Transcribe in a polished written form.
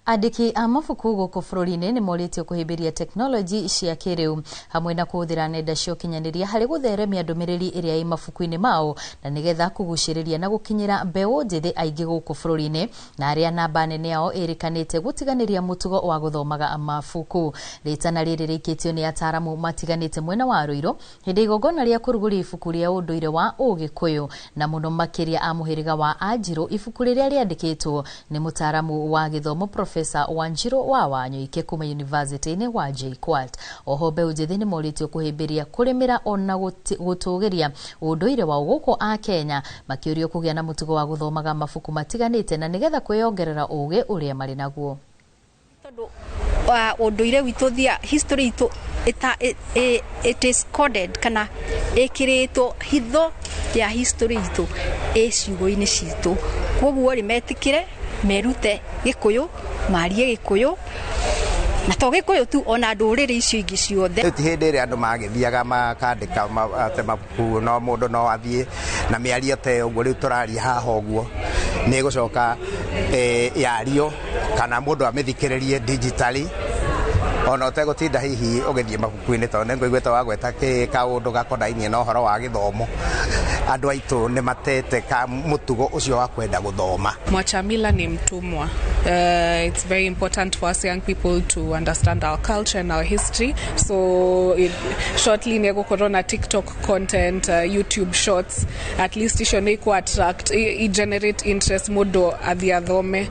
Andĩki a mabuku gũkũ bũrũri-inĩ nĩ morĩtio kũhĩmbĩria tekinoronjĩ cia kĩrĩu hamwe na kũhũthĩra nenda cia ũkinyanĩria harĩ gũtheremia ndũmĩrĩri ĩrĩa ĩ mabuku-inĩ mao, na nĩgetha kũgucĩrĩria na gũkinyĩra mbeũ njĩthĩ aingĩ gũkũ bũrũri-inĩ, na arĩa namba nene yao ĩrĩkanĩte gũtiganĩria mũtugo wa gũthomaga mabuku. Rĩtana rĩrĩ rĩikĩtio nĩ ataaramu matiganĩte mwena wa Ruiru hĩndĩ ya igongona rĩa kũrugũria ibuku rĩa ũndũire wa Ũgĩkũyũ, na mũno makĩria a mũhĩrĩga wa Anjirũ, ibuku rĩrĩa rĩandĩkĩtwo nĩ mũtaaramu wa gĩthomo Profesa Wanjirũ wa Wanyoike kuma yunivasĩtĩ-inĩ wa JKUAT. Oho mbeũ njĩthĩ nĩ morĩtio kũhĩmbĩria kũrĩmĩra ona gũtũgĩria ũndũire wao gũkũ a Kenya, makĩũrio kũgĩa na mũtugo wa gũthomaga mabuku matiganĩte na nĩgetha kwĩyongerera ũgĩ ũrĩa marĩ naguo. Tondũ ũndũire witũ thia history itũ it is coded kana ĩkĩrĩtwo hitho ya history itũ ĩ ciugo-inĩ citũ. Koguo rĩ, metĩkĩre merute Gĩkũyũ, marie Gĩkũyũ, na to Gĩkũyũ tu, ona ndũrĩrĩ icio ingĩ ciothe. Rĩu ti hĩndĩ ĩrĩa andũ magĩthiaga makandĩka atĩ mabuku, no mũndũ no athiĩ na mĩario ta ĩyo ũguo rĩu tũraria haha ũguo, nĩ ĩgũcoka yario kana mũndũ amĩthikĩrĩrie digitally ona ũtegũtinda hihi ũgĩthiĩ mabuku-inĩ, tondũ nĩ ngũiguĩte wagweta kaũndũ gakonainie na ũhoro wa gĩthomo. Andũ aitũ nĩ matete ka mũtugo ũcio wa kwenda gũthoma. Mwachamila ni mtumwa. It's very important for us young people to understand our culture and our history. So shortly nĩ gũkorwo na TikTok content, YouTube shorts. At least icio nĩ iku attract, i generate interest mũndũ athiĩ athome.